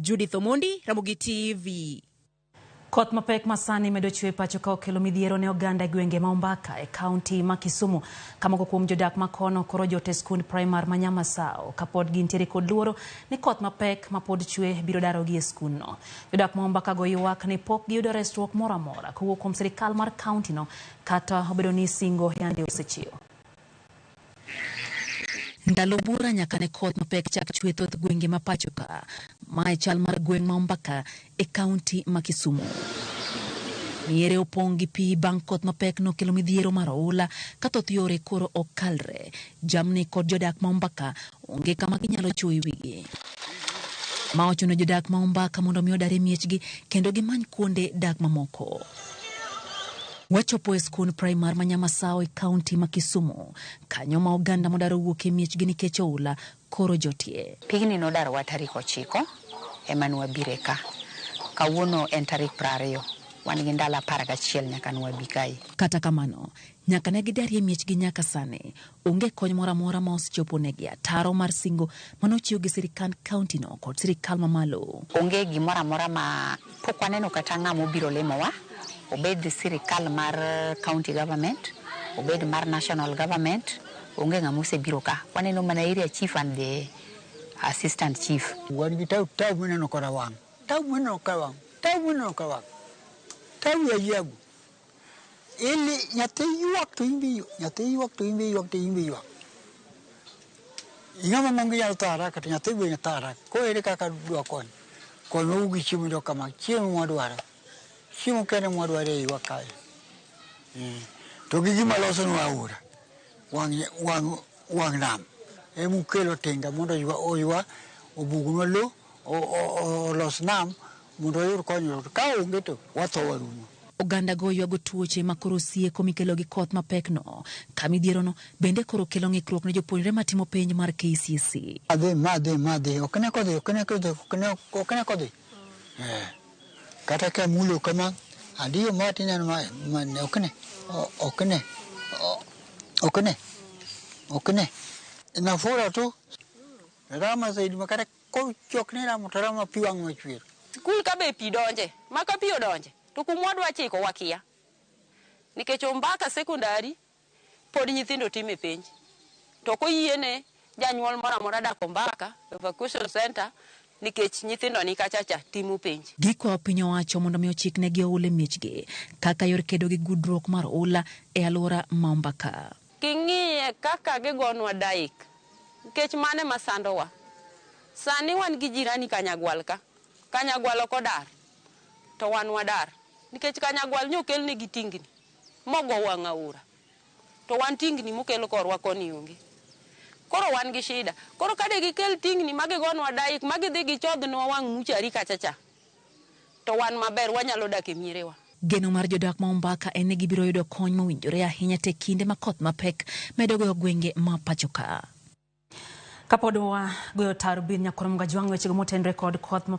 Judith Omondi, Ramogi TV. Koth mapek masani medo chwe pacho ka okelo midhiero ne oganda e gwenge ma Ombaka e kaunti ma Kisumu ka moko kuom jodak ma kono koro jot e skund primar ma Nyamasao kapod gintiere kod luoro ni koth mapek ma pod chwe biro darogi e skundno. Jodak ma Ombaka go ywak ni pok giyudo resruok moro amora kowuok kuom sirikal mar kaunti no kata obedo ni singo yande osechiw. Ndalo buora nyaka ne koth mapek chak chwe thoth gwenge ma pacho ka. Mae chal mar gweng' ma Ombaka e kaunti ma Kisumu. Miere opong' gi pi bang' koth mapek nokelo midhiero mar oula ka thoth yore koro ok kalre. Jamni kod jodak ma Ombaka onge kama ginyalo chwoyo wigi. Ma ochuno jodak ma Ombaka mondo mi odar e miechgi kendo gimany kuonde dak mamoko. Wachopo e skund primar ma Nyamasao e kaunti ma Kisumu, kanyo ma oganda modar owuok e miechgi nikech oula koro jotie. Pigni nodarowa tarik 9 ema nwabire ka. Kawuono en tarik 20. Wan gi ndalo 11 nyaka nwabi kae. Kata kamano, nyaka ne gidarie miechgi nyaka sani, onge kony moro amora ma osechopo negi ataro mar singo manochiw gi sirikand kaunti no kod sirikal mamalo. Onge gimoro amora ma pok waneno kata ng'ama obiro limowa, obed sirikal mar county government, obed mar national government, onge ng'ama osebiro ka. Waneno mana area chief and the assistant chief. Wan gi tau tau mineno koda wang', tau mineno ka wang', tau mineno ka wang', tau ya ajabu. Ili nyathi ywak to in be nyathi ywak to in be ywak to in be ywak. Ing'ama ng'ongo inyalo tho haraka to nyathi be tho haraka. Koro ere kaka dwa kony? Konywa gi chiemo jok kama, chiemo mwadwaro. Chiemo kende mwadwaro e iwa kae. To gi gima losonwa aora, wang' wang' wang' nam. Emukelo tinga mondo oywa oywa obugnwa lo olos nam mondo wayud konyruok. Ka onge to watho warumo. Oganda go ywago tuoche ma koro sieko mikelo gi koth mapek no. Ka midhierono bende koro kelo ng'ikruok ne jopuonjre matimo penj mar KCSE. Madhi madhi madhi ok ne kodhi ok ne kodhi ok ne ok ne kodhi. Eh. Kata ka mulo kama adiyo ma tineno ma, ma ok ne ok ne ok ne ok ne. Nafura tu rama zaidi makata kochok ne ramo to rama pi wang' machwer. Skul ka be pi donje, ma ka pi odonje to kumwa dwa chiko wakia. Nikech Ombaka sekondari pod nyithindo time penj. To ok oyiene janyuol moro amora dak Ombaka evacuation center nikech nyithindo ni kacha cha timo penj. Gikwayo piny owacho mondo mi ochiknegi oula e miechgi kaka yor kedo gi gudruok mar oula e alwora ma Ombaka. King'iye kaka gigonwa daik, nikech mano ema sandowa. Sani wan gi jirani Kanyagwal ka, Kanyagwal ok odar, to wan wadar. Nikech Kanyagwal nyokelnegi tingni mogo wang' aora, to wan tingni mokel korwa koni onge. Koro wan gi shida. Koro ka de gikel tingni ma gigonwa daik ma gidhi gichodhnwa wang' muchari kacha cha, to wan maber wanyalo dak e mierewa. Geno mar jodak ma Ombaka en ni gibiro yudo kony mowinjore ahinya te kinde ma koth mapek medo goyo gwenge ma pacho ka. Kapod wagoyo tarubin nyakwar Mgajwang' wechego motenre kod koth mapek.